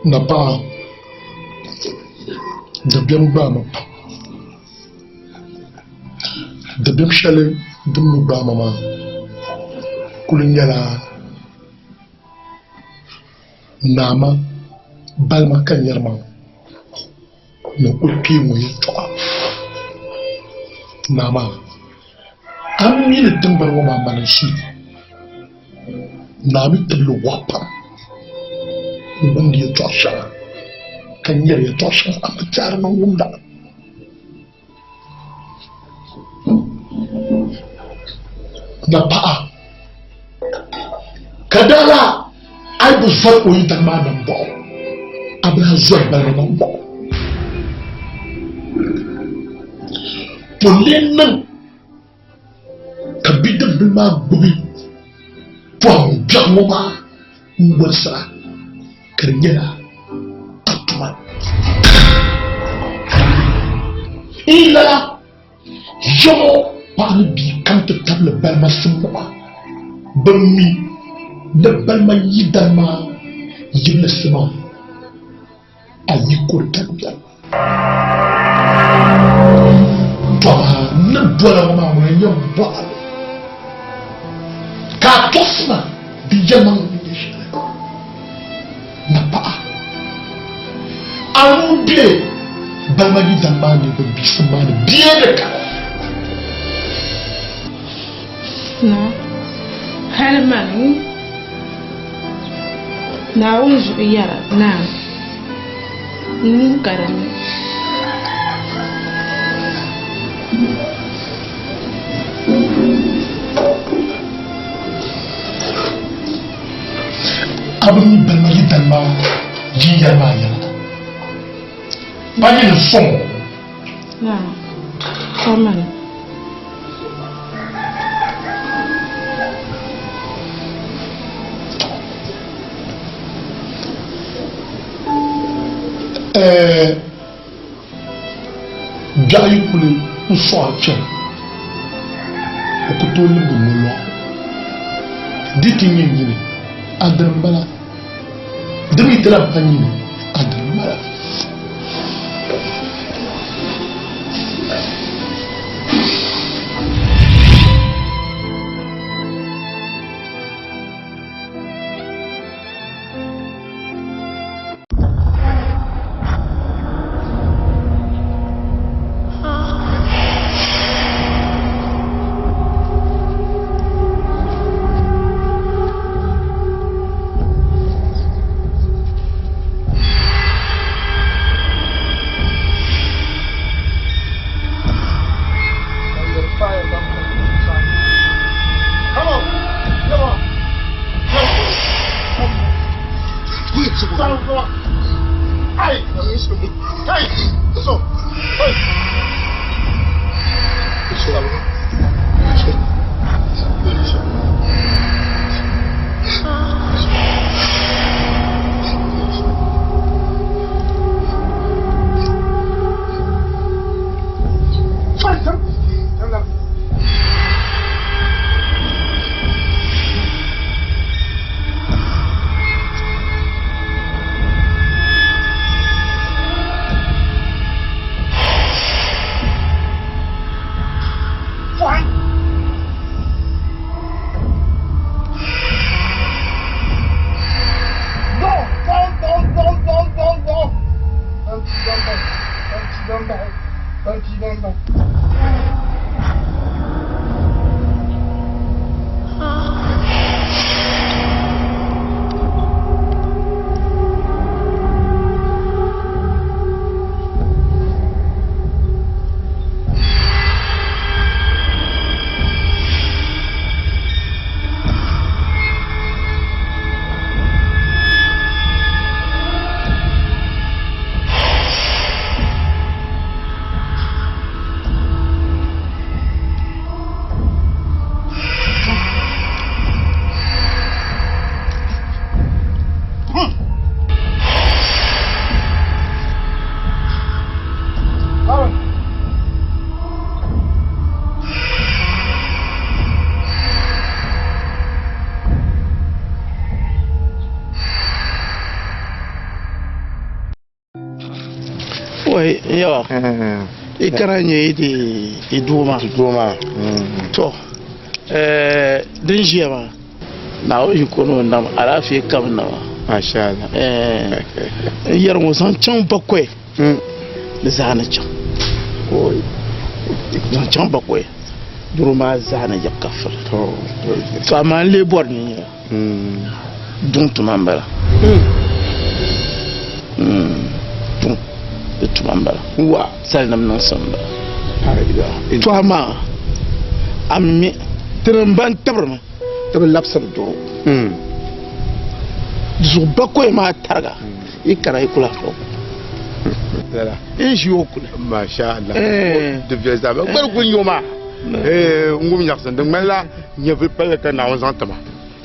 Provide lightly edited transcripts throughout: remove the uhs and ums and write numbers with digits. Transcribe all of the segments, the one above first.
Napaɣa dabiɛm gbaai ma pam. Dabiɛm shɛli din mi gbaai ma maa kuli nyɛla Naama balima ka n yɛri maa ni o kpee ŋɔ yɛltɔɣa. Naa maa, a mi ni tiŋgbani ŋɔ maa mali n-su li. Naa mi tibili waɣa pam n-wumdi yɛltɔɣa shɛŋa ka nyari yɛltɔɣa shɛŋa a bi tɛhiri ni n-wumda. Napaɣa ka daa la a yi bi zɔri o yidana maa nambɔɣu a bi lahi zɔri balima nambɔɣu to lee niŋ ka bidibbil maa gbubi pɔhim biɛɣu ŋɔ maa n-wolisira ka di nyɛla a tuma. N lala yɔŋɔ paɣa ni bia kam ti tabili balima simnima bɛ mi ni balima yidana maa yibili sima a yi kuri tabiya. Tɔ amaa n ni bɔla ŋɔ maa ŋuna n-yɛn bɔh a li, ka a tɔɣisi ma di yɛlimaŋli ni nyɛ shɛli. Napaɣa, a nuu be balima yidan maa ni bɛ biisim maa ni bee di kani? Naa, hali mani Naawuni zuɣu yɛra, Naa, n nuu ka di ni. A bi mi balima yidan maa yinyɛri maa yɛla, pa nyini n-sɔŋ o. Naa, pa mani. Biɛɣu yi kuli n-sɔɣi chani, o ku tooi libigi nolɔɣu. Di ti nyɛ nyini, a dini m-bala. Di mi ti lahi pa nyini, a dini m-bala. Oi, yawa. I kana nyɛ di i doo maa. Doo maa. To, din ʒiya maa, Naawuni yiko ni o nam alaafee ka bi nama. Masha Allah. N yɛri ŋɔ zaŋ chaŋ bakɔi di zaa ni chaŋ. Zaŋ chaŋ bakɔi doro maa zaa ni yiɣi ka firi. To amaa n lee bɔri ni nyɛ duŋ tuma n bala. Duŋ di tuma n bala. Wa. Salinim niŋsim n bala. To amaa a mi tinim ban tibirimi ti bi labisiri doro. Di zuɣu bakɔi maa tariga yi kana yi ku lahi fo. N ʒi o kuli. Masha Allah. Di viɛli zaa. Gbali kuli nyɛ o maa. N wum nyaɣisim di ŋmanila nyɛvuli palli ka Naawuni zaŋ ti ma.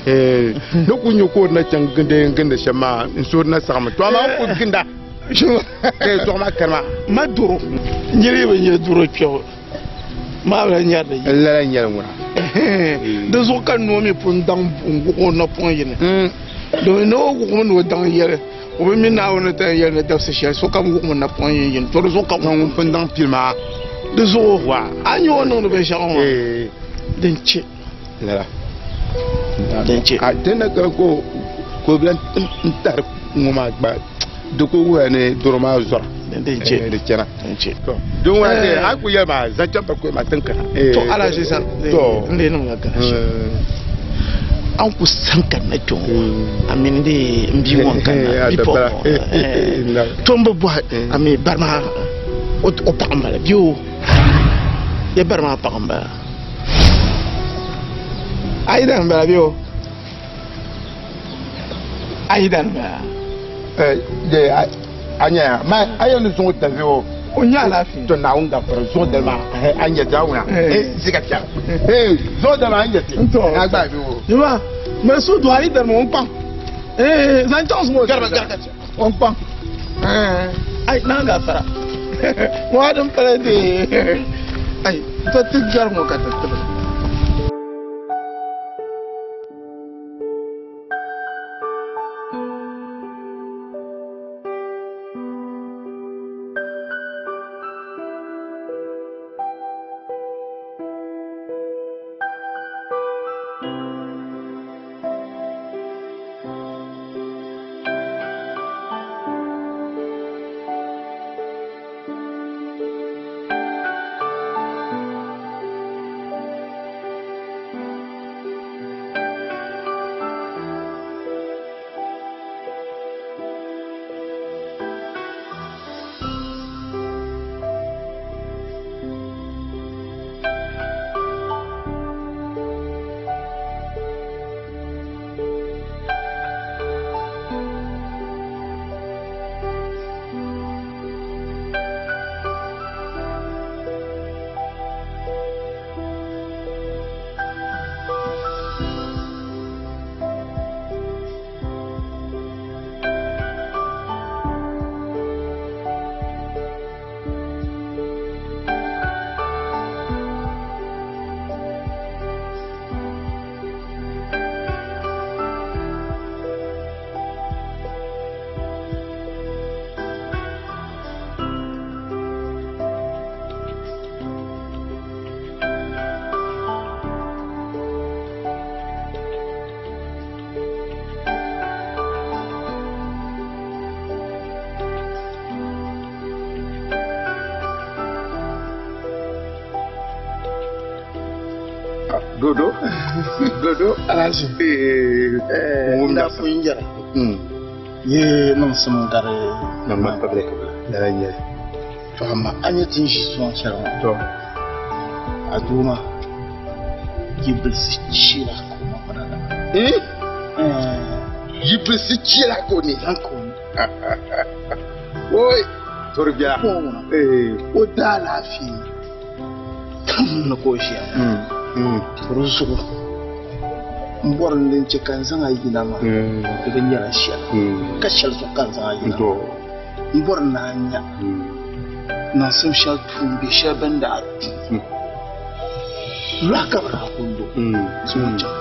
Ni ku nyɛ ka o na chaŋ gindi n gindi shɛm maa n suhuri na saɣimi. To amaa n ku ginda ka yɛltɔɣa maa kani maa. Ma doro. N nyɛ bi nyɛ doro kpɛbu. Maa bi nyɛri di N lala nyɛli ŋuna. Di zuɣu ka noo mi pun daŋ n-wuɣi o napɔŋ yini. Domin ni o wuɣimi ni o daŋ yɛli, o bi mi Naawuni ni ti yɛn yɛli ni dabisi shɛli sokam wuɣimi napɔŋ yini yini. To di zuɣu ka ŋun pun daŋ pili maa. Di zuɣu a nya o niŋdi binshɛɣu ŋɔ din chɛ. Lala. Din chɛ. A ti ni ka ka o bi lahi n-tahiri ŋɔ maa gba di ku wuhiya ni doro maa zɔra. Din chɛ. Di chana. Din chɛ. To din ŋuna ti a ku yɛli maa zaŋ chaŋ bakɔi maa tiŋ kana. To alahichi sa n lee niŋla garashi. A ni ku saŋ kanna kpe ŋɔ a mini di n bia ŋɔ n-kanna bipuɣiŋ ŋɔ. To m bi bɔhi a mi bari maa o paɣa m-bala bee o ya bari maa paɣa m-bala. A yidana m-bala bee o a yidana m-bala. A nyaya ma a yɛn ni zuŋɔ dali o. O nya alaafee. To Naawuni gafara zuŋɔ dali maa a nya ti a wuna zika piɛla zuŋɔ dali maa a nya ti a gba bi o. Yuma mali suhu a yidana maa o kpaŋ zaŋ chaŋ zuŋɔ gariba gariba o kpaŋ ai naa gafara ŋɔ a din pala de ai to ti gari ŋɔ ka ti tibili. Dodo dodo Alhaji ŋun na pun yɛra ye niŋsim gari na public lala nyɛli to amma a nyɛ ti ni ʒi sɔŋ shɛli ŋɔ to a doo maa yi bilisi chiila ka o ma kpana la yi bilisi chiila ka o ni ka o ni oi tori biɛla o daa alaafee kam ni ka o ʒiya to di zuɣu n bɔri ni din chɛ ka n zaŋ a yina maa di bi nyɛla shɛli ka shɛli zuɣu ka n zaŋ a yina n bɔri ni a nya niŋsim shɛli tuun bɛ shɛli bɛn daa tum lɔhi ka bɛ daa kuli lo zuŋɔ chaŋ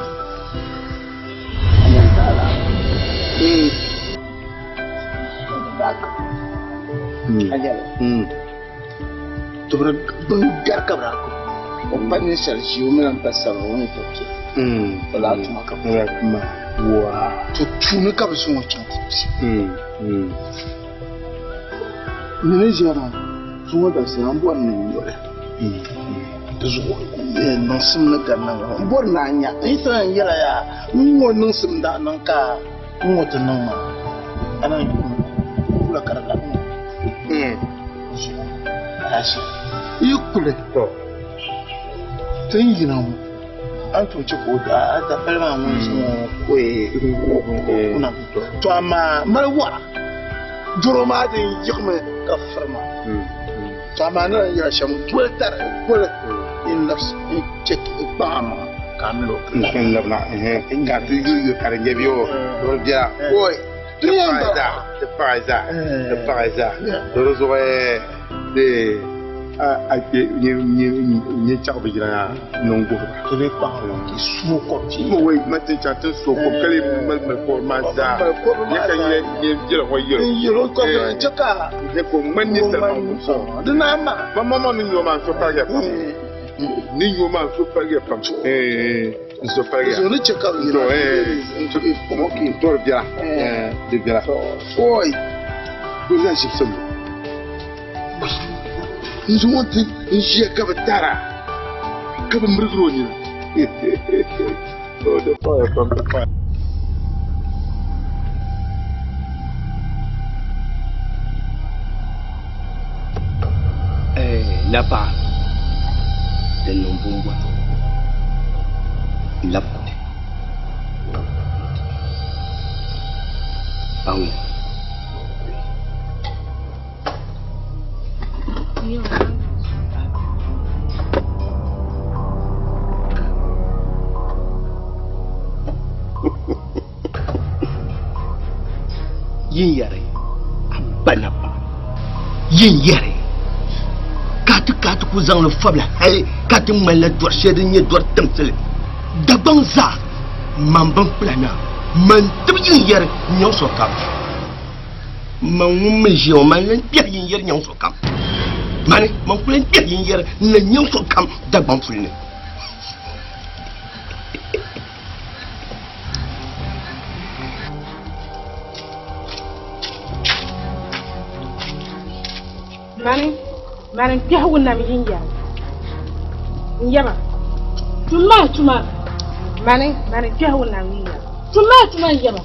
A nyɛla to bi bin gari ka bi daa gbubi o pa ninsal ʒii o mi lan pa sabila o ni to piɛla o laa tuma ka bi to tuuni ka bi zaŋ o chaŋ ti pi ni ni ʒiya maa zuŋɔ dabisili n bɔri ni n nyɔli di zuɣu niŋsim ni gari na ŋɔ n bɔri ni a nya n yi ti lan yɛla yaa n ŋɔ niŋsim daa niŋ ka n ŋɔ ti niŋ maa a na kula ka di labi ŋɔ yi kuli ti ni yina ŋɔ a ni tooi chɛ ka o a dabali maa ŋun zaŋ o kuna to amaa mali wɔra doro maa din yiɣimi ka firi maa to amaa ni lan yɛla shɛm goli tari goli n labisi n chɛ kpaŋ a maŋa ka a mini o n labina ka ti yuli yuli ka di nyɛ bɛ o doro biɛla oi ti paɣa zaa ti paɣa zaa di zuɣu de a kpe nyɛ chaɣ bi yina niŋ guhiba ti bɛ kpaŋ ti suo kom ti wai ma ti chaŋ ti suo kom ka lee mali mali kɔri maa zaa nyɛ ka nyɛ nyɛ yɛlɛ ŋɔ yɛlɛ n yɛlɛ o kɔri n chɛ ka nyɛ ka o ŋmani ninsal maa ko sɔŋ di naa maa ma ma ma ni nyɔ maa n so paligiya pam ni nyɔ maa n so paligiya pam n so paligiya zo ni chɛ ka bi to tɔri biɛla di biɛla oi o zaŋ shibsim n zaŋ o ti n ʒiya ka bi tara ka bi mirigiri o nina di paɣaya pam di paɣaya. Napaɣa din niŋ bumbɔŋɔ n-labi kuli baŋ yin yɛri a ba napaɣa yin yɛri ka ti ka ti ku zaŋli fabila hali ka ti ŋmanila dɔri shɛli din nyɛ dɔri timsili Dagbaŋ zaa man bin kpila na man tibi yin yɛri nyaŋ sokam man ŋun mi ʒiya ŋɔ man lan kpɛhi yin yɛri nyaŋ sokam mani man ku lan kpɛhi yin yɛri n lan nyaŋ sokam Dagbaŋ puli ni. Mani, mani n-kpɛhi wunam yin yɛri n yɛba tum maa tuma mani, mani n-kpɛhi wunam yin yɛri tum maa tuma n yɛba.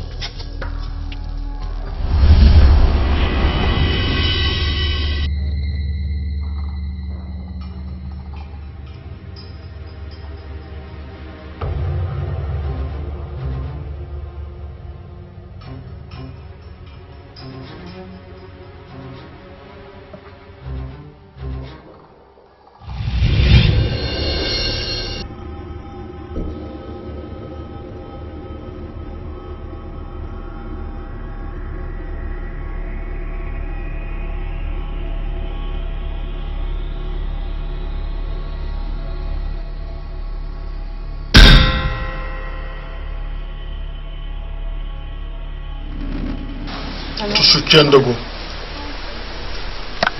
Tusu chandigu,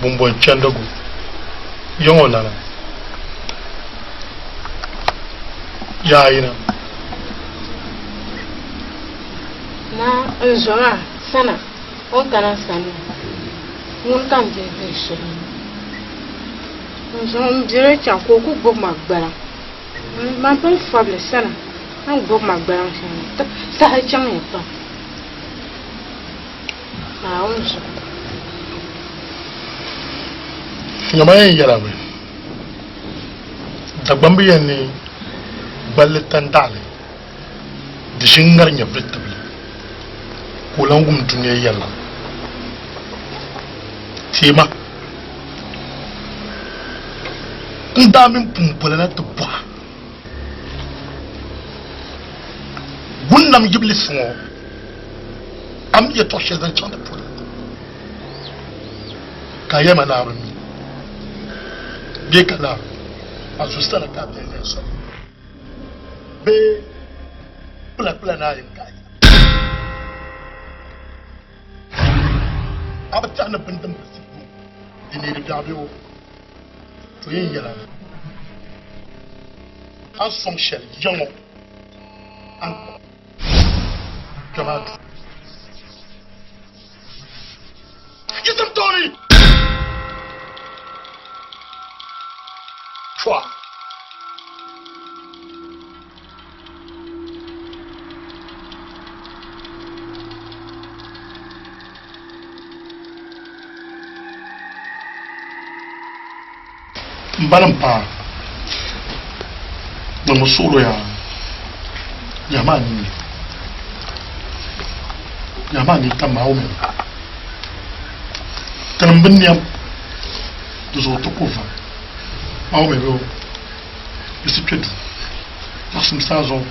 bumbɔn chandigu, yiŋɔ lana, yaayina. Naa n zo maa sana o ni kana n sani maa ŋuni ka n bihi bihi shɛli n zo n biri chaŋ ka o ku gbubi ma gbaliŋ man pun fabili sana a ni gbubi ma gbaliŋ shɛm saha chaŋya pam Naawuni zuɣu. Nyama yɛn yɛla mi Dagbamb yɛn ni gballi tandaɣili di ʒi ŋ-ŋari nyɛvili tibili ka o lan wum dunia yɛligu. Teema, n daa mini pumpɔla na ti bɔha Gunnam yibilisi ŋɔ, a mi yɛtɔɣ shɛli zaŋ chaŋ di polo? Ka a yɛli ma ni a bi mi bee ka laa a zo sana ka a bɛli ni n sɔŋ bee kpulakpula ni a yɛn ka a yɛla. A bi tɛhi ni bindin bi zi Di neeri biɛɣu bɛ o, to yɛn yɛla ni a ni sɔŋ shɛli ya ŋɔ a ni kpɛm a duu. Yiɣisim tooni! Pɔa! N ba ni m paɣa niŋmi suɣulo yaa nyahi maa nini nyahi maa nini tam maa o mini tinim bi niɛm di zuɣu ti ku va maa o mini o yiɣisi kpɛ duu nyaɣisim saa zuɣu.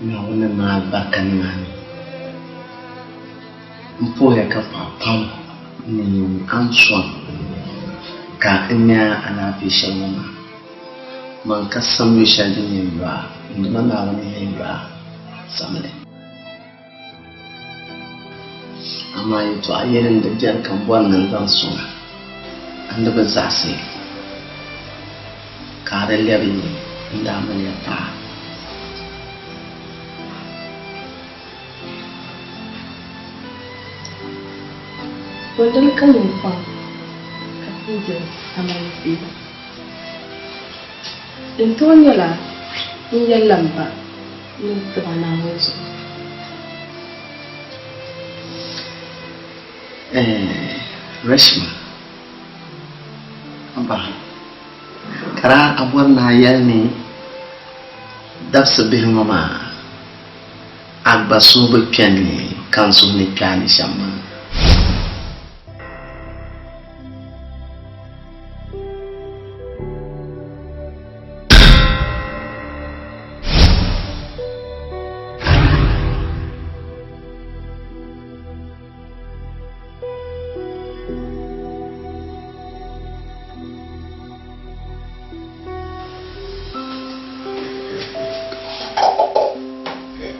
Naawuni ni alibarika niŋ a ni. M puhiya ka paɣa pam ni a ni sɔŋ ka n nya alaafee shɛli ŋɔ maa. Man ka samyo shɛli din yɛn yo a, n Duuma Naawuni n-yɛn yo a samli. Amaa yɛtɔɣa yɛli ni di beni ka m bɔri ni n zaŋ sɔŋ a, a ni bi zaɣisi ka a di lɛbi n daamiliya paɣa. Bɔdili ka nyin kpaŋ ka pun diri amali fiila. Din tooi nyɛla n yɛlila m ba ni n tib a Naawuni zuɣu. Reshma, Abba, ka daa a bɔri ni a yɛli ni dabisi bihi ŋɔ maa a gba suhu bi kpe ni ka n suhu ni kpe a ni shɛm maa?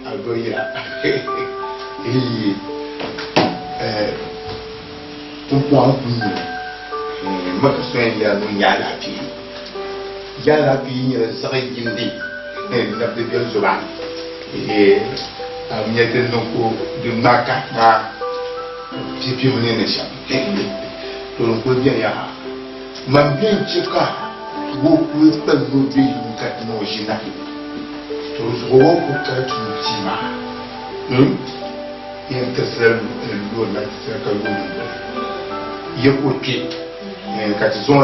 Agoyira. Pumpɔŋ ku nyɛ maka so yɛn yɛla ŋun nyɛ alaafee. Yɛ alaafee nyɛla zaɣ yindi nabdi bɛ zuba. A nyɛ din niŋ ka di ŋmaai kahi maa piɛpiɛbu ni ni shɛm. To din kuli beni yaha. Man bɛn chɛ ka o kuli kpalim o be yuŋ ka ti niŋ o ʒinahi. To di zuɣu o ku kali tuun tia maa. Yɛn tirisila loori maa ti ka yooi dundoli. Ya ka o kpe ka ti zaŋ o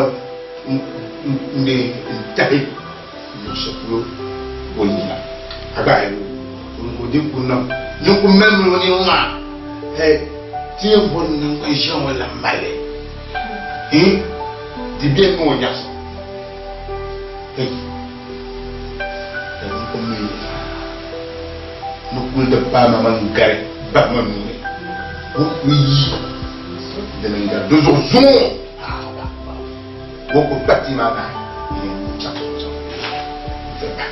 n-tahi luɣ shɛli polo o ni yina. A gba a yi o di ku niŋ nyin ku mali o nini maa ti yɛn bɔri naŋgban ʒiɛm ŋɔ lan mali di bɛ ni o nyaɣisim. Ni kuli ti paai ma man gari bahi ma nuu ni, o ku yi dini n-gari di zuɣu zuŋɔ. O ku kpa tia maa naai n-chaŋ nti bahi.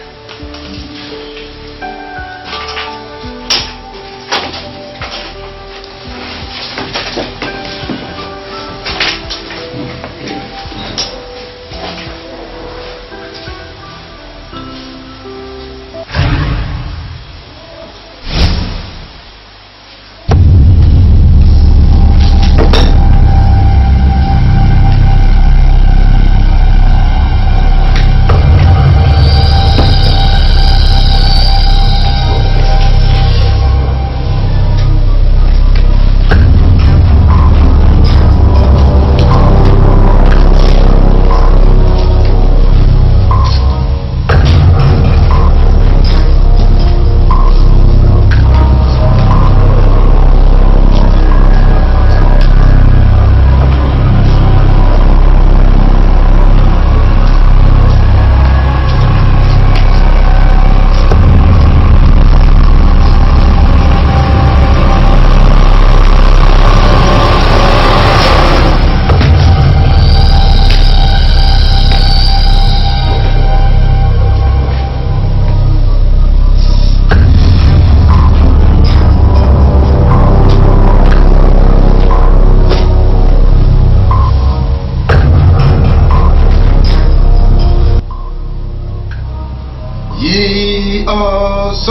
一二三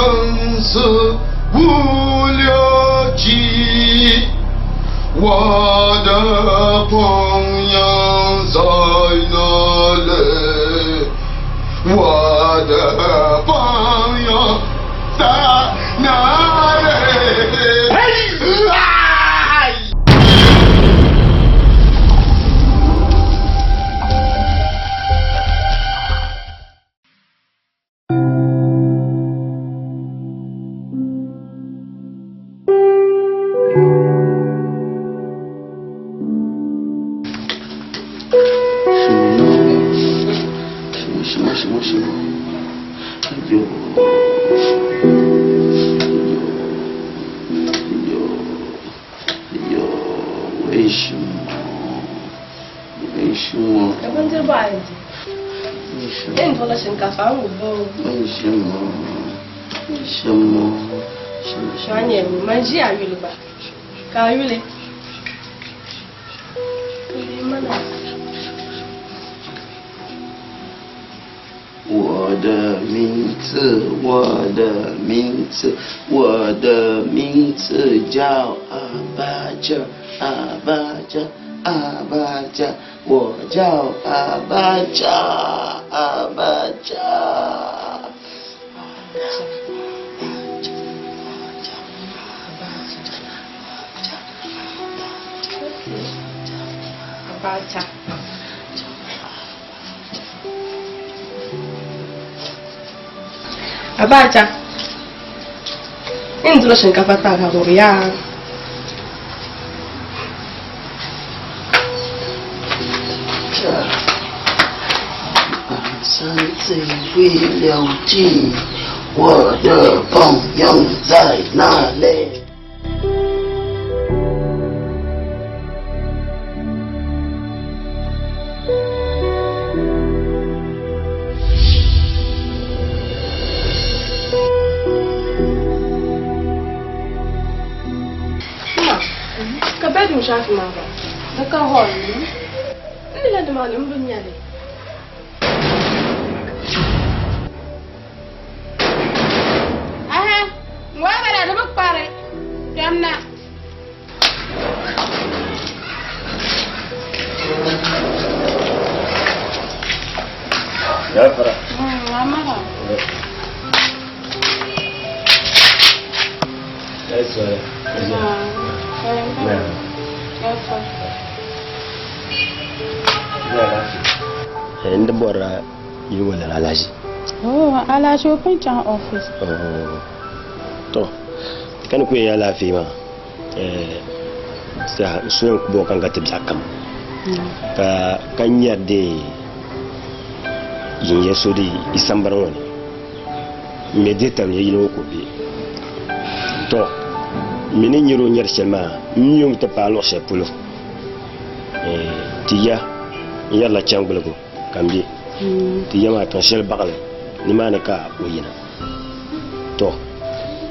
四五六七，我的朋友在哪里？我的朋友在哪里？哎！什么什么什么？哎呦，哎呦，哎呦，为什么？为什么？为什么？为什么？为什么？我的名字，我的名字，我的名字叫阿巴加，阿巴加，阿巴加，我叫阿巴加，阿巴加。 Abacha. Abacha. N dila shinkafa ta ka gore ya. 三四五六七，我的朋友在哪里？ Ma, ka bedroom shafi maa gba? Di ka hall ni. N ni la nimaani m bi nya li. Aha, ŋɔ bala di bi kpari. Kpɛm na. Ya fara. Amara. Ya sɔrɔ. N di bɔrila yili ŋɔ lana Alhaji. Oh, Alhaji o pun chaŋ office. Oh. To, ka ni ku yɛn alaafee maa, saha n suya n ku bɔŋɔ ka n ka ti biɛɣu kam ka ka nyari de yin ya so di i sambani ŋɔ ni. M mi dihi tabili yili ŋɔ ka o be. To, m mi ni nyari o nyari shɛli maa, m mi o mi ti paai luɣ shɛli polo. Ti ya n yɛrila chaŋgbuligu ka m be ti ya maa tiŋ shɛli baɣili nimaani ka o yina. To,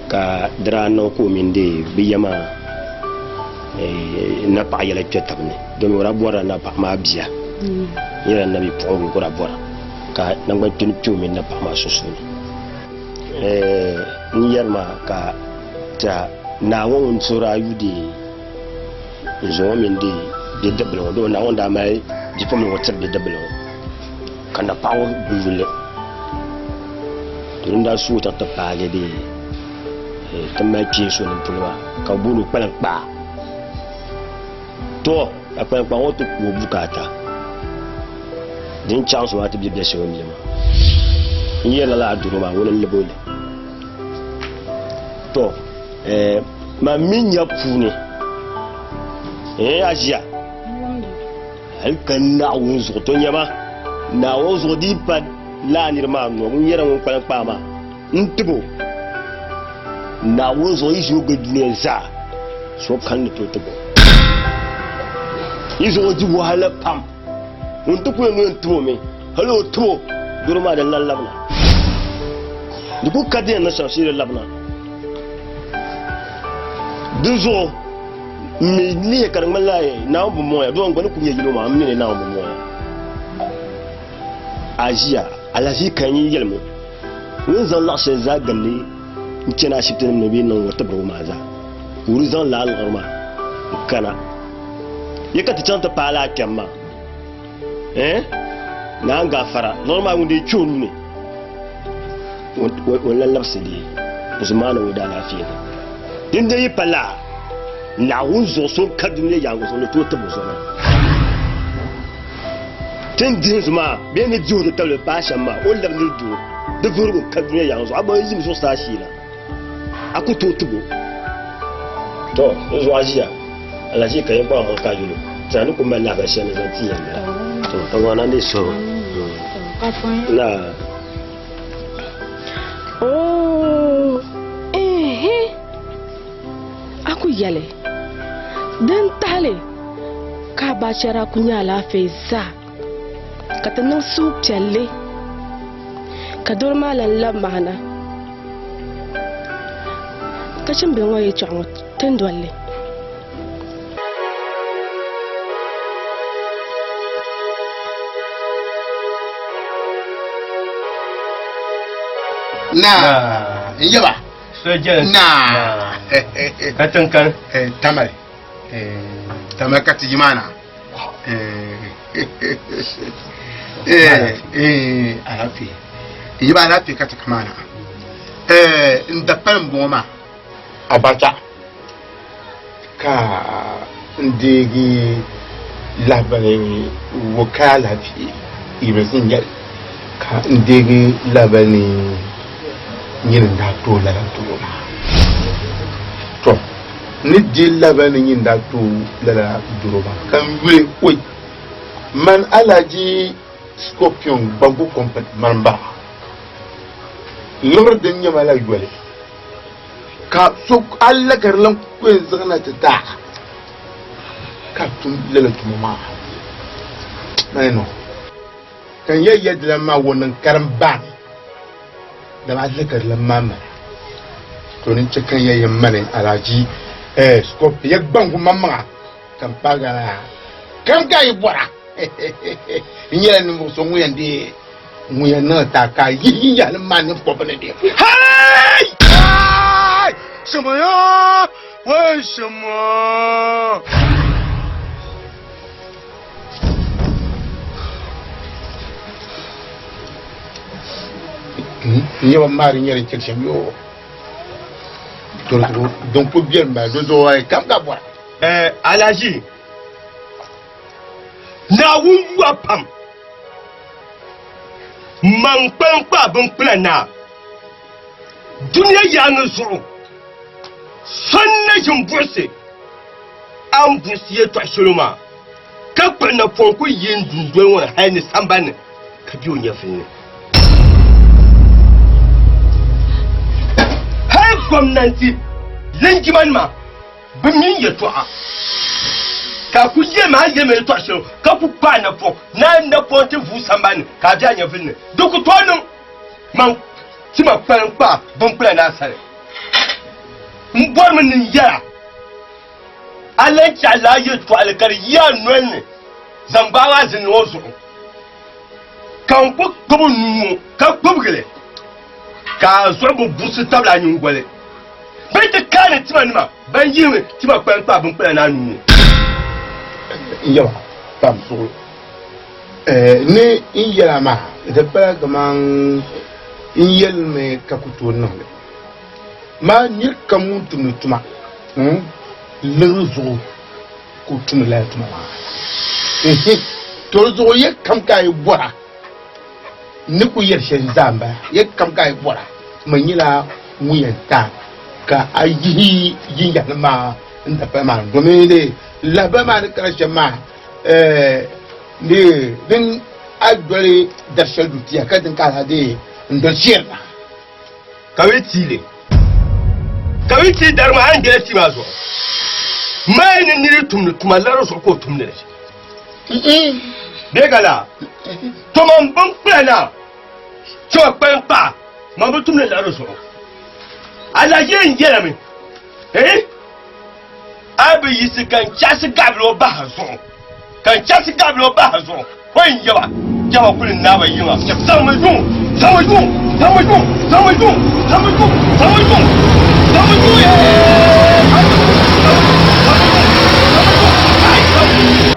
ka di daa niŋ ka o mini dee bɛ ya maa napaɣ yɛla kpe tab ni, domi o daa bɔrila napaɣ maa bia. N yɛrila nabipuɣiŋga ka o daa bɔra, ka naŋgbankpini kpe o mini napaɣ maa sunsuuni. N yɛri maa ka tɛha naa ŋɔ ŋun suhuri ayu dee n zo ŋɔ mini dee bidibili ŋɔ doo naa ŋɔ daa mali bipuɣimbila ŋɔ tiri bidibili ŋɔ ka napaɣa ŋɔ bi yuli to din daa su o chaŋ ti paagi dee ti mali kpeen so nim polo maa ka bɛ booni o kpaliŋkpaa to ka kpaliŋkpaa ŋɔ ti ku o bukaata din chaŋ so maa ti bɛ bɛ shɛba bia maa n yɛrila lala doro maa ŋuni n-lab o li to man mi nya puuni a ʒiya hali ka Naawuni zuɣu to nyama Naawuni zuɣu di pa laa niri maa nɔ ŋun yɛra ŋun kpalim kpaa maa n tib o Naawuni zuɣu yi ʒi o gili dunia zaa so kani ni tooi tib o yi zuɣu di wahala pam ŋun ti ku yɛn ni tib o mi hali o tib o doro maa di lan labina di ku ka di yɛn niŋ shɛm shee di labina dinzuɣu n mi lihi ka di ŋmanila Naawuni bi mɔŋya doo n gba ni ku nyɛ yino maa n mi ni Naawuni bi mɔŋya a ʒiya alahichi ka n yi yɛli mi ŋun zaŋ laɣ shɛli zaa gindi n chani ashibiti nim ni bee niŋ o tibirigu maa zaa ka o di zaŋ laa liɣiri maa n kana ya ka ti chaŋ ti paai laa kpɛm maa eh naan gaafara liɣiri maa ŋun dee kpe o nuu ni o lan labisi li zumaana o daalaafee ni din dee yi pa laa Naawuni zuɣu so ka dunia yaangu zuɣu ni tooi tibi o zuɣu maa ti ni dihi zuɣu maa bee ni dihi o ti tabili paai shɛm maa o labi niri doo di vuhirigu ka dunia yaangu zuɣu a gba yim zuɣusaa sheena a ku tooi tibi o to n zuɣu a ʒiya alahichi ka yɛn kpaŋ maŋ ka a yuli tira ni ku mali lahabali shɛli ni zaŋ ti yɛn bala to ka ŋɔ na n dii suhibu na Oh, ehe. A ku yɛli, Din tahili ka a baachɛra ku nyɛ alaafee zaa, ka ti niŋ suhupiɛlli ka doro maa lan labi ma na. Kachimbili ŋɔ yɛtɔɣa ŋɔ ti ni doli li. Naa, n yaba. Naa. Ka tiŋ kani. Tamale. Tamale ka ti yi maa na. Alaafee. N yaba alaafee ka ti ka maa na. N dapali m-bɔŋɔ maa. Abacha ka n deegi lahibali Wokaya Lahafiya Yimsi n-nyɛ li ka n deegi lahibali ni nyini n-daa tooi lala doro maa. Tɔ! N ni deei lahibali ni nyini n-daa tooi lala doro maa ka n yuli oi! Man Alhaji Scorpion Gbangu Company mani m-bala. Liɣiri din nyɛ ma la yoli. Ka so a lagari lan ku yɛn zaŋ na ti ti a, ka tum lala tuma maa. Mani nɔ, ka n yɛli yɛdilan maa o niŋ karimbaani, dama a lagari lan maa mali. To ni chɛ ka n yɛli yɛn mani alahaji Scorpio ya gbaŋgu maŋmaŋa ka m paagi a la kam ka a yi bɔra. N nyɛla ninvuɣ so ŋun yɛn deei ŋun yɛn niŋ ti a ka a yihi yinyahili maa ni kɔbu ni di. Hey! Hey! 什么呀？为什么？N nyɛ ba maari nyɛri chɛri shɛm yoo don ku biɛri m-bala do zuɣu kam ka bɔra. Alhaji Naawuni yuwa pam maŋ kpaŋkpaa binkpula naa dunia yaangi zuɣu so n-na ʒin buɣisi a ni buɣisi yɛtɔɣ shɛli maa, ka kpuɣi napɔŋ kul yi n dundoli ŋɔ ni hal ni sambani ni ka be o nyɛvili ni. Hal gomnanti Linjimanima bɛ mini yɛtɔɣa ka a ku yɛli ma a ni yɛli ma yɛtɔɣ shɛli ka ku kpa a napɔŋ ni a napɔŋ ti vuui sambani ni ka a be a nyɛvili ni, di ku tooi niŋ man tima kpalim kpa binkpula ni a sani. M bɔrimi ni n yɛl a, a lan chɛ a lala yɛtɔɣili ka di yi a noli ni zaŋ gbaag a zinli ŋɔ zuɣu, ka n ku gbibi n nuu ŋɔ ka gbibigi li. Ka a zuɣu bi buɣisi tabili a nyiŋgoli bee ti kaani timanima ban yihimi tima kpalim kpaai binkpila ni a nuu ŋɔ. N yaba pam suɣulo ni n yɛla maa di pala kaman n yɛlimi ka ku tooi niŋ li. Maa nir kam ŋun tumdi tuma liɣiri zuɣu ka o tumdi lala tuma maa. To di zuɣu yɛli kam ka a yi bɔra. N ni kul yɛli shɛli zaa m-bala, yɛli kam ka a yi bɔra, man nyɛla ŋun yɛn ti a ka a yihi yinyahili maa n dapala maa ni, domin di lahibali maa ni kana shɛm maa, di din a doli dari shɛli du tia ka din ka a lahi deei n-doli shɛri na. Ka bɛ ti li, ka bɛ ti dari maa, a ni bela tia maa zuɣu. Mali ni nir yi tumdi tuma liɣiri zuɣu ka o tumdi li. Bee ka laa, to man bin kpila na chɛ kpalim kpaɣa man bi tumdi liɣiri zuɣu. A lahi yɛn yɛlimi, eh? A bi yiɣisi ka n chaɣisi gaɣibila o bahi zuɣu, ka n chaɣisi gaɣibila o bahi zuɣu, o yɛn yaba, yaba kuli naaba yiŋa. Zaŋmi yuŋ, zaŋmi yuŋ, zaŋmi yuŋ, zaŋmi yuŋ, zaŋmi yuŋ, zaŋmi yuŋ, zaŋmi yuŋ, eeh! Zaŋmi yuŋ, zaŋmi yuŋ, zaŋmi yuŋ, ai, zaŋmi yuŋ.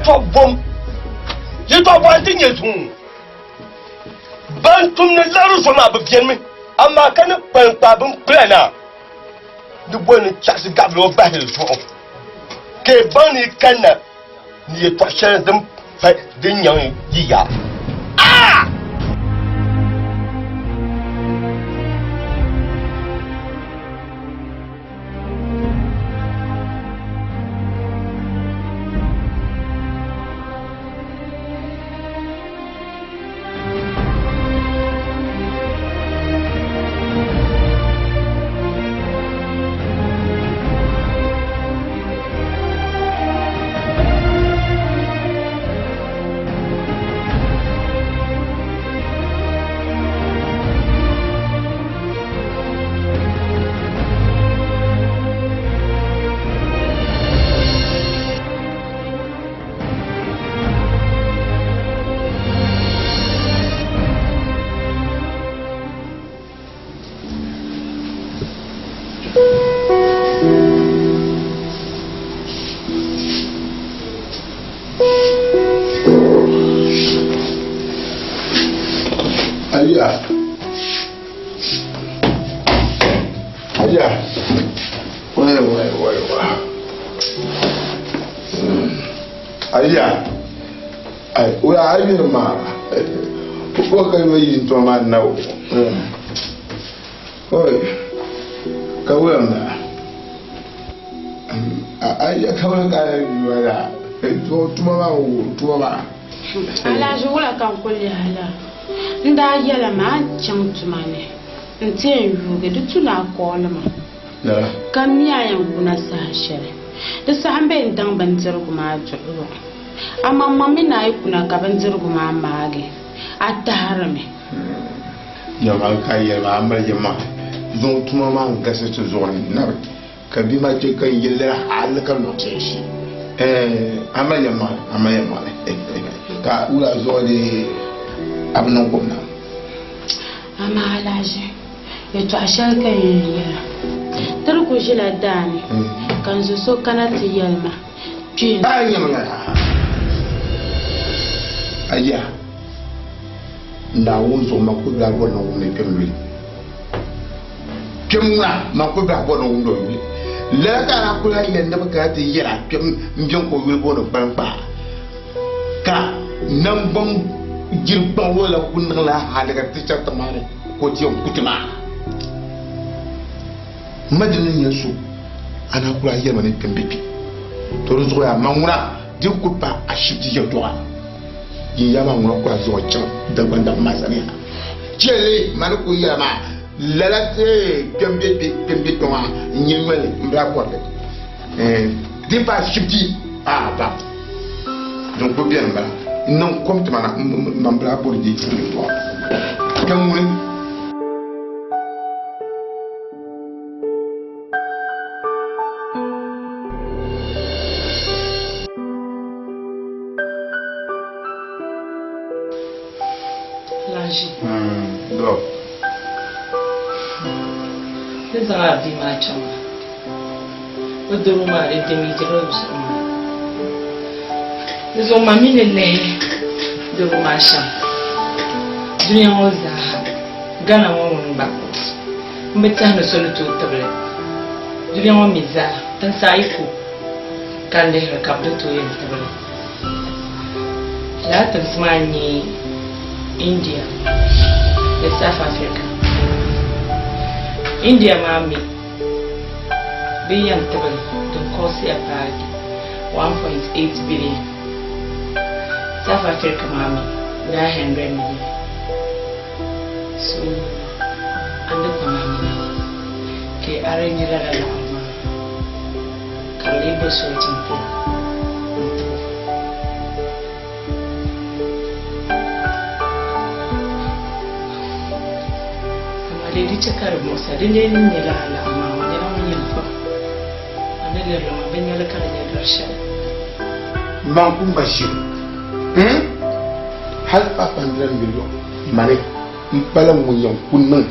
Tɔ bom, yɛtɔɣ bɔhi nti nyɛ zuŋ. Ban tumdi liɣiri zuɣu maa bi benimi, amaa ka ni kpalim kpaai binkpila na di boli ni chaɣisi gaɣibila o bahili zuɣu, ka yi baŋ ni yi kanna ni yɛtɔɣ shɛli din pa din nyaŋ yi yaa. Aa! Aya. Aya. Wai wai wai wai. Aya. Ai, wala ayir ma. Ko ka yo yin to ma na o. Oi. Ka wala na. Aya ka wala ka wala. To tuma ma o tuma ma. Alhaji wula ka n kuli lihi la n daa yɛla ma a ni chaŋ tuma ni n ti yɛn yuugi di tu ni a kooli ma ka m mi a yɛn kuna saha shɛli. Di saha m be n daŋ bindirigu maa duɣibu. Amaŋmaŋ mi ni a yi kuna ka bindirigu maa maagi, a tahirimi. Nyama ka a yɛli ma a mali yɛlimaŋli zuŋ tuma maa n-galisi ti zuɣu ni nabi. Ka bia maa chɛ ka n yili lala hal ka niŋ tinsi. A mali yɛlimaŋli, a mali yɛlimaŋli. Ka wula zuɣu dee a bi niŋ kom na? Amaa Alhaji, yɛtɔɣ shɛli ka n yɛn yɛl a. Ti di kul ʒila daa ni ka n zo so kana ti yɛli ma, Kpe n. A nyami ŋa! Aya, Naawuni zuɣu man kul daa bɔri ni n wum ni kpɛm yuli. Kpɛm ŋuna man kul daa bɔri ni n wumdi o yuli. Lala ka a daa kul lahi yɛli ni bɛ kana ti yɛl a kpɛm m-beni ka o yuli booni Kpaliŋkpaa, ka naŋgbaŋ jiri gbaŋ o la kul niŋla hali ka ti chaŋ tiŋ maa ni ka o ti yɛn ku ti maa. M ma di ni nyɛ so, a daa kul lahi yɛli ma ni kpɛm be kpe. To di zuɣu yaa man ŋuna di kul paai ashibiti yɛltɔɣa, yin yaa maa ŋuna kul lahi zaŋ o chaŋ Dagbaŋ dabba maa sani yaha. Chɛli mani ku yɛla maa lala kpɛm be kpe kpɛm be kpɛ maa n nyɛ noli n bila kɔrili di pa ashibiti a ba din ku bɛni bala n niŋ kom tima na man bila bori di yɛltɔɣa kpɛm ŋuni. Laji. Love. Ni zaŋ a bia maa chaŋ maa, o doro maa di damejila o zuɣu maa. Di zuɣu ma mi ni lihi doro maa shɛm dunia ŋɔ zaaha, Ghana ŋɔ ŋuni gba m bi tɛhi ni so ni tooi tibili. Dunia ŋɔ mi zaa, tinsi ayi ko ka n lihiri ka bɛ ni tooi yɛn tibili. Lala tinsi maa n-nyɛ India ni South Africa. India maa mi bɛ yɛn tibili din kɔɣisiya paagi 1.8 billion. South Africa maa mi 900 million. So a ni kpaŋ a maŋa ka yi arrange lala laɣiri maa ka bɛ lee bo soli ti polo n-ti o. Amaa lee di chɛ ka di muɣis a, dindee ni nyɛ lala laɣiri maa, o nyɛla ŋun yɛn kpaŋ a ni lirili maa, bɛ nya li ka di nyɛ dari shɛli. Man ku ma ʒiri hal 500 million mani m-pala ŋun yɛn ku niŋ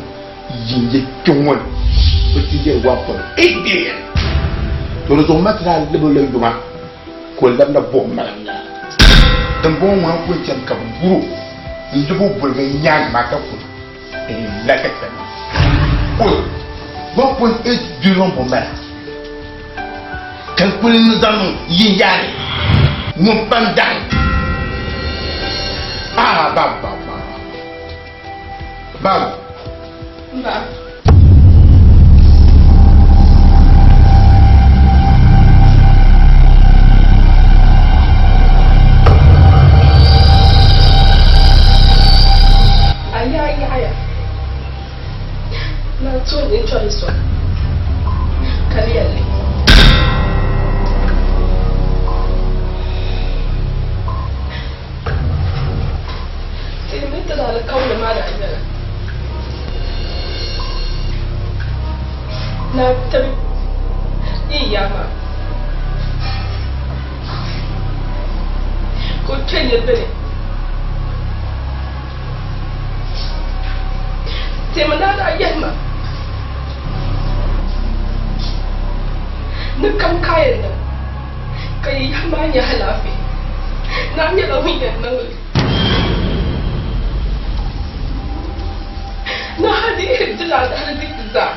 yiŋye kpe ŋɔ ni bɛ ti yɛli 1.8 billion. To di zuɣu ma ti daa lab o la yuma ka o labina buɣim ma. Dimbɔŋɔ ŋuna n-kul chani ka bɛ gur o n-lab o boliga nyaaŋa maa ka kuli la ka chani maa. Oi! 1.8 billion bɔ m-bala ka n kuli zaŋ niŋ yiŋyaani ŋun pa n-daŋ. Ah, ba, ba, ba. Babu. Ba. A yaa yaɣiya. Naa tuun n chɔri so ka di yɛli li. Ti ni ti alikauli maa daa nyɛla naa tibi yi ya maa ka o kpe niriba ni. Teemi naa daa yɛli ma ni kam ka a yɛn niŋ ka yi yaha maa nya alaafee, naa nyɛla ŋun yɛn niŋ li. Naa hal di yi dila a daaliziki zaa,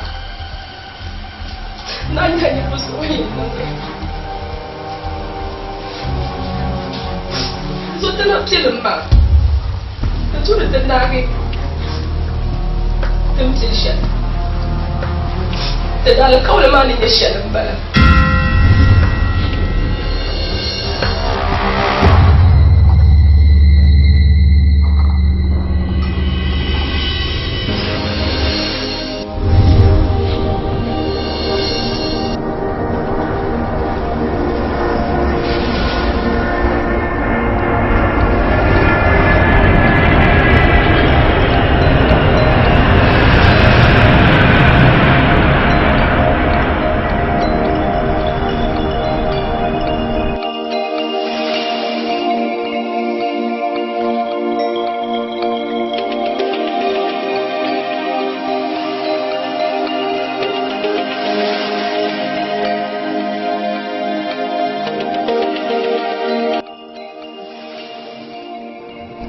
naa nyɛla ninvuɣ so ŋun yɛn niŋ li. So ti na pilim maa, di tu ni ti naagi ti ni pili shɛli. Ti daalikauli maa ni nyɛ shɛli m-bala.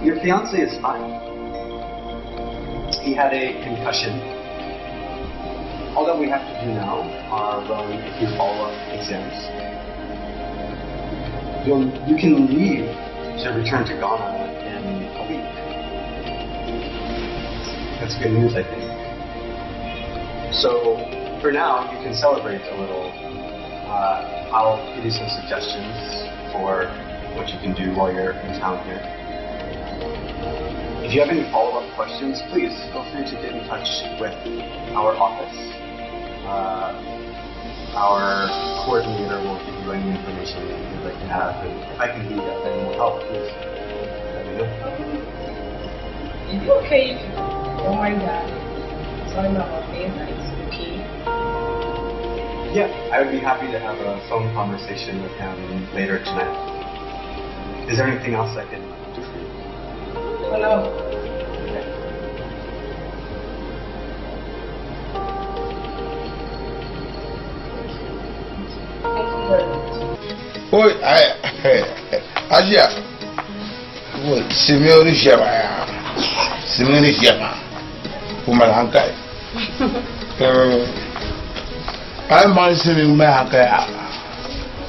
Your fiance is fine. He had a concussion. All that we have to do now are run a few follow-up exams. You'll, you can leave to return to Ghana in a week. That's good news, I think. So, for now, you can celebrate a little. Uh, I'll give you some suggestions for what you can do while you're in town here. If you have any follow-up questions, please feel free to get in touch with our office. Our coordinator will give you any information you'd like to have, and if I can be of any more help, please let me know. Is it okay if you don't mind that? Tell him about this, that it's okay. Yeah, I would be happy to have a phone conversation with him later tonight. Is there anything else I can do for you? Hello. Oi, Ajiya, Simeon Shema ya, Simeon Shema, kuma hankali. Ai ma Simeon mai hankali a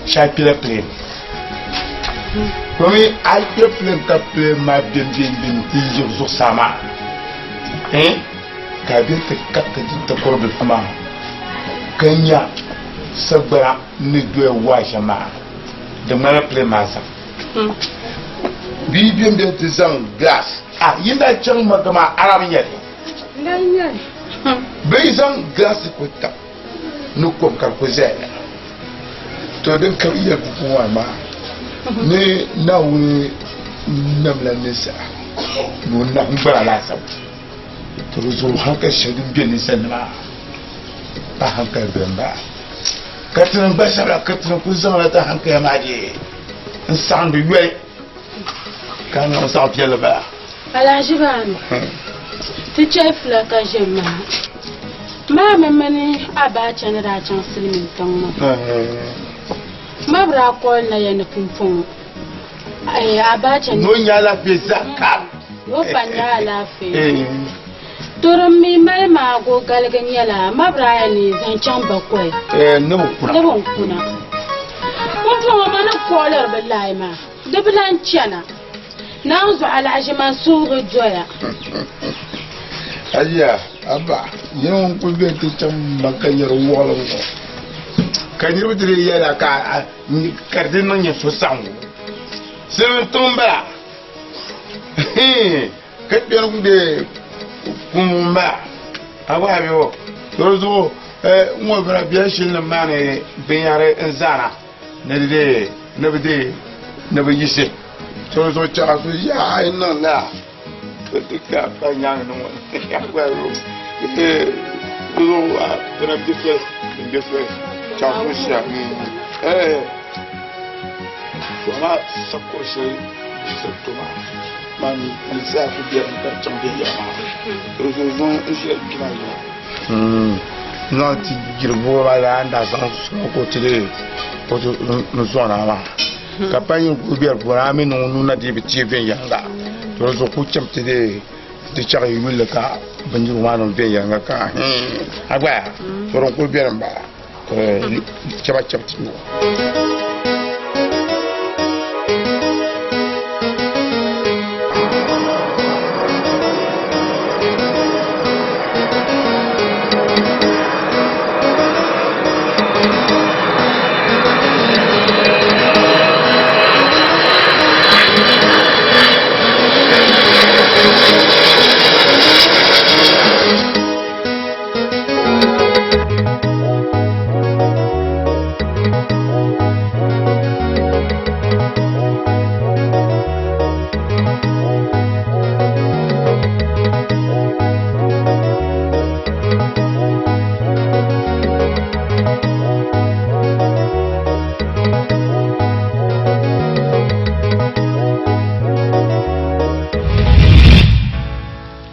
shapira plane. Domin ai kira plane ka plane ma bin bin bin ti yi zuɣusaa maa. Ka bɛ ti kariti di takɔro bilifu maa ka nya sagbana ni doya waa shɛm maa, di ŋmanila plane maa zaŋ. Bɛ yi bɛn bɛ ti zaŋ glass, a yi daa chaŋ Maka maa Arab n-nyɛ li. Bɛ yi zaŋ glass ku tab ni kom ka di ku zaya la. To din ka bɛ yɛli buku ŋɔ maa ni Naawuni namla ninsala ni o nahingbana laasabu. To di zuɣu hankali shɛli din be ninsalinima pa hankali bili m-bala. Ka tinim gba sabila ka tinim kuli zaŋla ti hankaya maa dee n-saɣindi yoli ka niŋ zaɣ viɛlli bala. Alahizibaani, ti chɛ fila ka ʒe maa. Maa mi mini Abacha ni daa chaŋ silimiin tiŋ maa. Ma bi daa koli na ya ni pumpɔŋɔ. Abacha ni. Ni o nya alaafee zaa kam. Ni o pa nya alaafee. To din mi mali maago galigi nyɛla ma bi daa yɛn ni zaŋ chaŋ bakɔi. Ni bi kuna. Ni bi kuna. Pumpɔŋɔ ma ni kɔɔliri bi lahi maa, di bi lan chana. Naan zuɣu alahiʒi man suhu bi doya. Ayiya, Abba, nyini ŋun kuli be ti chaŋ Makka nyari wɔɣilim ŋɔ, ka niriba ti dii yɛli a ka di niŋ nyɛ suhusaɣiŋgu. Silimiin tiŋ m-bala, ka kpɛri ku dee kum m-bala. A gba a be o. To di zuɣu n ŋɔ bira biɛri shili ni maani binyɛhiri n-zaana. Ni di dee, ni bi dee, ni bi yiɣisi. So zuɣu chaɣa so yaa a yi niŋ laa so ti ka pa nyaangi ni ŋɔ zuɣu bina bɛ soli din bɛ soli chaɣa so shia to amaa sakuɣu shɛli to maa maa ni zaa ku bɛ ka chaŋ viɛnyɛla maa di zuɣu zuŋ n ʒila kpina yina N-zaŋ ti jiri buɣa maa zaa n-daa zaŋ sɔŋ ka o ti dee o ti n-sɔŋ naa maa. Ka pa yi kuli bɛri puuni a mi niŋ o nuu na dii bi teei viɛnyɛliŋga. To di zuɣu kuli cham ti dee ti chaɣi yi yulli ka bindirigu maa niŋ viɛnyɛliŋga ka hii a gbaya. To din kuli beni m-bala ka chaba chabi ti nyu.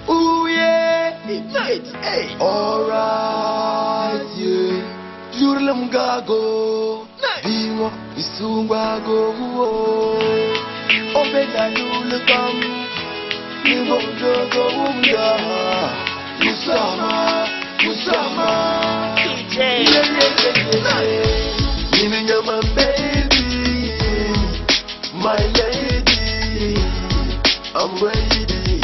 Ooh yeah, hey, alright yeah. Yurilim gago, bingwa isungwago. Obeda lulukam, nibonjogo umda. Usama, Usama. Yeah, yeah, yeah, yeah. Meaning you're my baby, my lady. I'm ready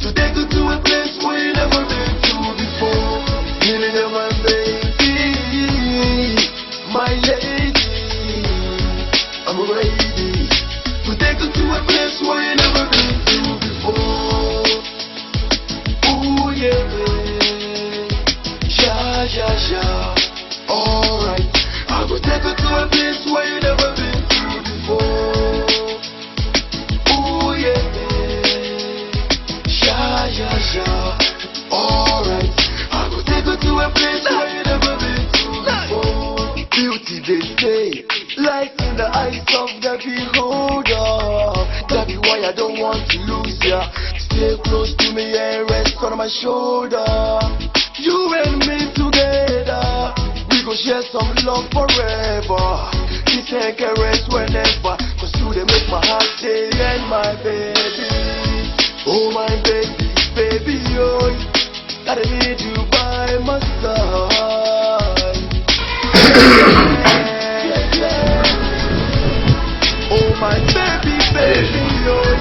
to take you to a place where you never been to before. Meaning you're my baby, my lady. I'm ready to take you to a place where you never been to before. yeah, yeah. Alright, I go take you to a place where you never been to before. Beauty they say, light in the eyes of the beholder. That be why I don't want to lose ya. Stay close to me and rest on my shoulder. You and me together, we go share some love forever. Kiss and caress whenever, cause you they make my heart day and my baby. Oh my baby, baby, oh, I need you by my side. Yeah, yeah. Oh my baby, baby, oh.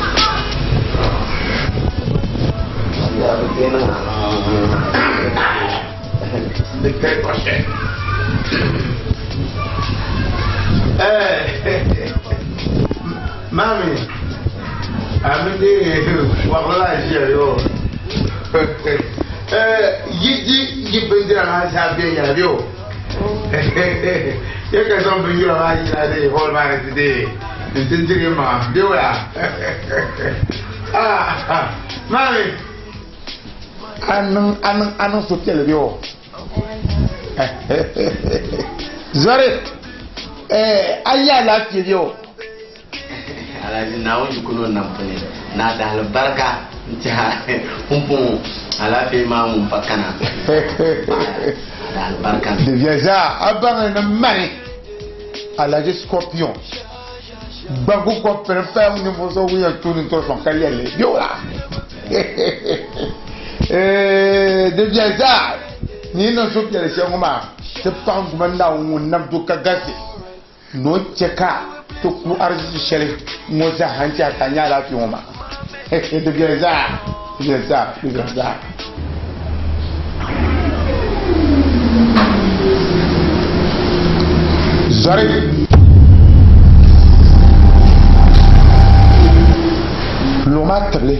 Mami, amindi waɣila ʒiya yo. Yi di yi bindira maa zaa viɛnyɛla bɛ o. Ye ka zaŋ bindira maa yina de hall maa ni ti deei n ti diri maŋa bɛ o ya. Ah, mami, a niŋ a niŋ a niŋ suhupiɛlli bɛ o. Zɔri, a nya alaafee bɛ o. Alhaji Naawuni yiko ni o nam puni ni a dahali barika n-tiha pumpɔŋɔ alaafee maa ŋun pa kana a dahali barika ni. Di viɛli zaa a baŋ ni mani Alhaji Scorpion gbaŋ ku kɔb pini paya ŋun ninvuɣ so ŋun yɛn tuui ni n-tɔri sɔŋ ka lɛri li bɛ o la. Di viɛli zaa ni yi niŋ suhupiɛlli shɛli ŋɔ maa ti paɣi n Duuma Naawuni ŋun nam do ka galisi ni o chɛ ka ti ku arzichi shɛli ŋɔ zaa ha n-chɛ a ka a nya alaafee ŋɔ maa. Di viɛli zaa, di viɛli zaa, di viɛli zaa. Zɔri. Luɣ maa tibili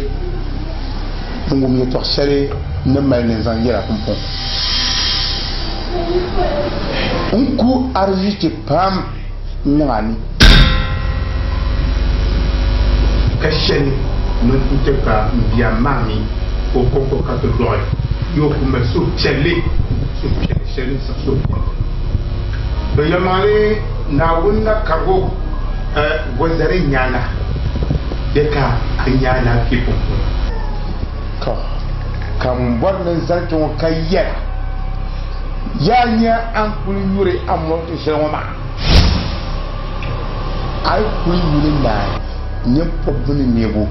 n-wum yɛtɔɣ shɛli n ni mali ni n zaŋ yɛl a pumpɔŋ. N ku arzichi pam niŋ a ni. Ka shɛli ni n-chɛ ka m bia maa mi o kɔŋko ka ti dɔɣi ya o ku mali suhupiɛlli, suhupiɛlli shɛli din siɣi suhupiɛlli. Bɛ yɛlimaŋli Naawuni na karig o gɔzari nyaaŋa bɛ ka a nya alaafee pumpɔŋɔ. Tɔ! Ka m bɔri ni n zani kpe ŋɔ ka yɛra, Yaa nya a ni kul nyuri a mɔri shɛli ŋɔ maa? A yi kul yuli naai nyin pɔbbu ni neebu,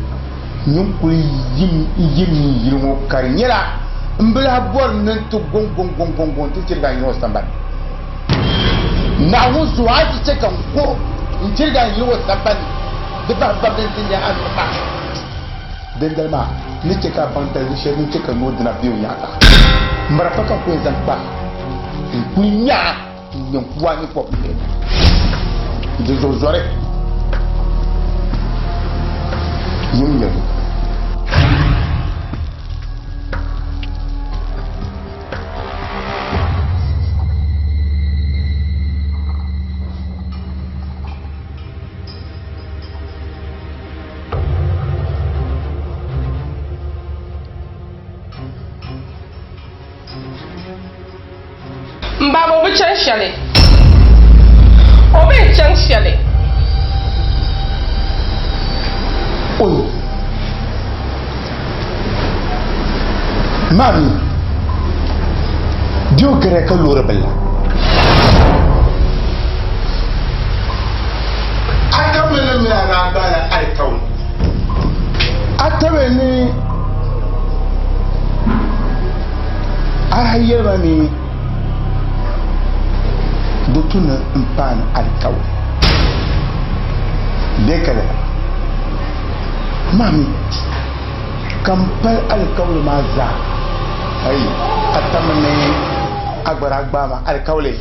nyin kul yim n yili ŋɔ ka di nyɛla m bi lahi bɔri ni n ti gɔŋgɔŋgɔŋgɔŋ nti chirigi a yili ŋɔ sambani. Naawuni zuɣu a ti chɛ ka n ko n-chirigi a yili ŋɔ sambani di bahi babili nti nya a zuɣu maa. Dindali maa, n ni chɛ ka a baŋ daliri shɛli din chɛ ka noo dina be o nyaaŋa. Marafa ka n ku yɛn zaŋ kpa a, n kul nya a n-ŋme n-ku a ni kɔbili. Di zuɣu zɔri yim yɛli. M baaba o bi chaŋ shɛli. O mi chaŋ shɛli. Oi! Mami, di o gɛrɛ ka loori billa. A tabili ni mini a daa gbaala alikauli. A tabili ni a lahi yɛli ma ni di tu ni n paani alikauli bee ka lala. Mami, ka m pali alikauli maa zaa. Ayi, a tabili ni a gba daa gbaai ma alikauli.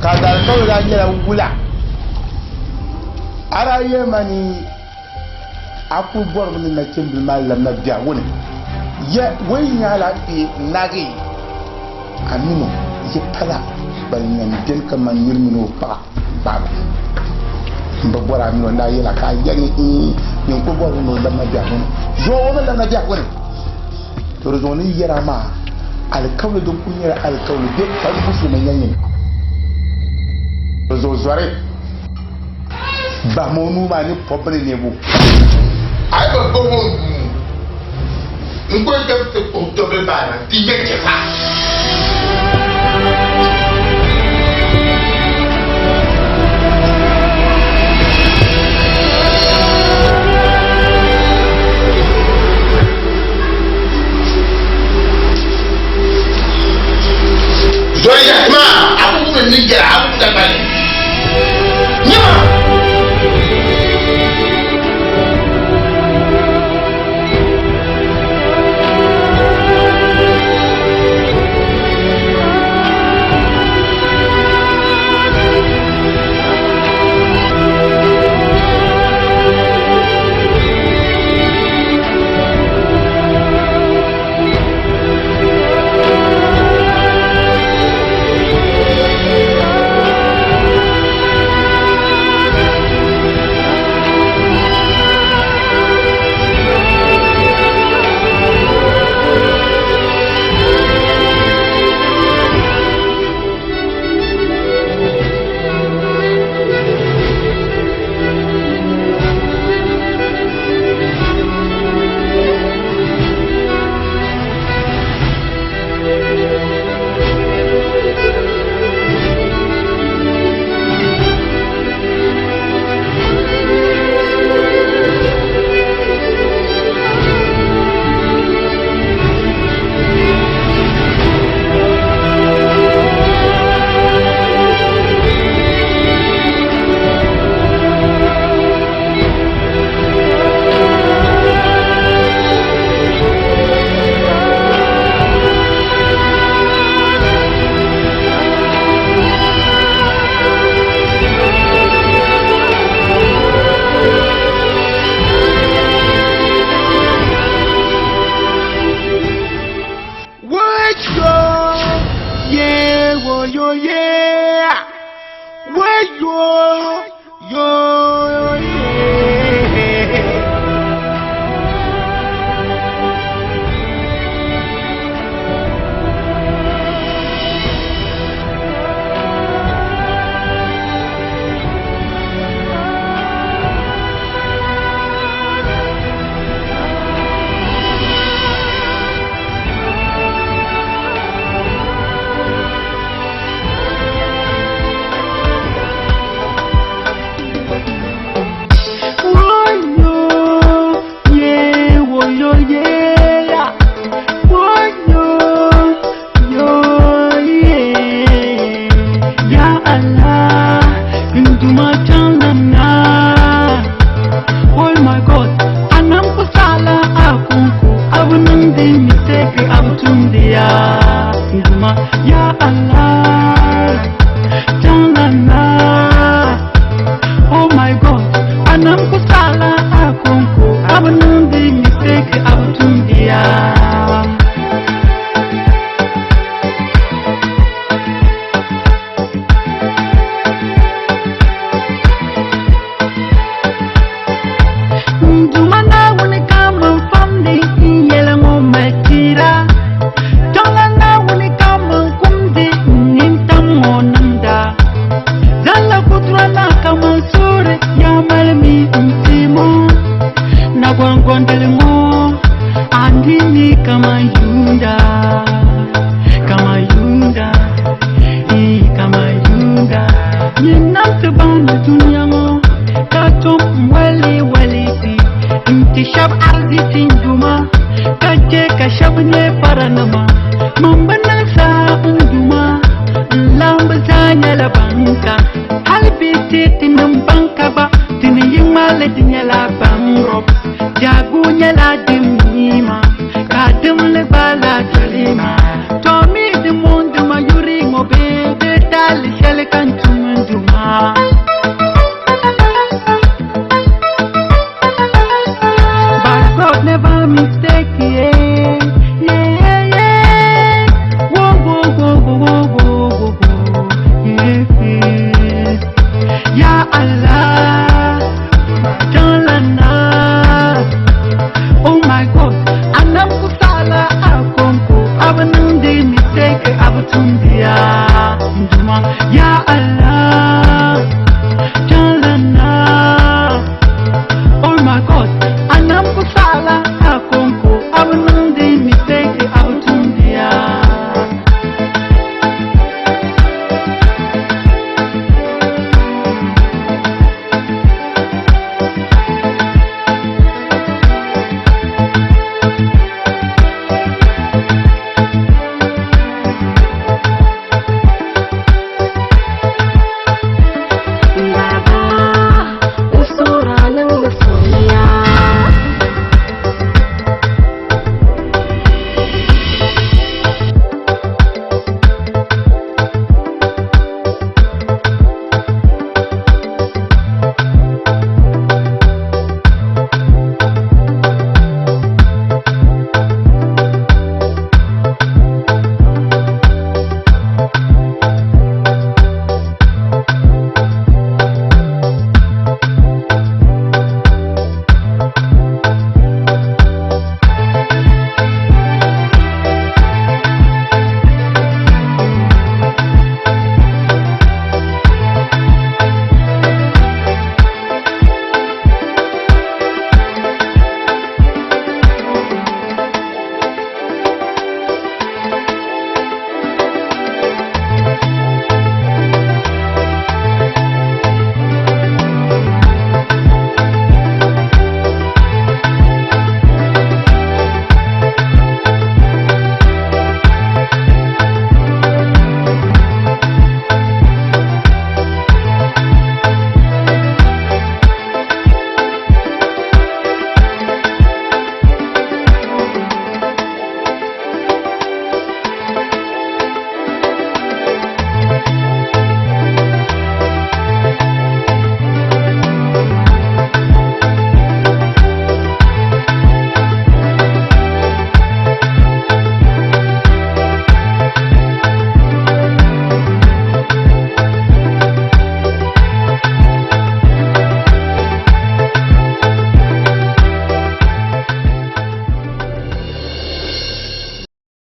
Ka a daalikauli daa nyɛla wula? A daa yɛli ma ni a kul bɔrimi ni nachimbila maa labina biɛhigu ni. Ya o yi nya alaafee n-naagi a min o yi pala ban yɛn beni kaman nir mini o paɣa babu. M bi bɔri a min o ni daa yɛl a ka a yɛli ni iin, Nyin kuli bɔri ni o labina biɛhigu ni. Zuŋɔ o mi labina biɛhigu ni. To di zuɣu ni yɛra maa, alikauli din kuli nyɛla alikauli bɛ pali musulimi nya nyini. Di zuɣu zɔri bahimi o nuu maa ni pɔbi ni neebu. A yi bi gbubi o nuu n-ku yɛn kpɛm ti kpuɣi tobili maa na nti nya chɛfa. Zɔri yaɣi maa, a ku wum n ni yɛra, a ku dagba li. Nyama!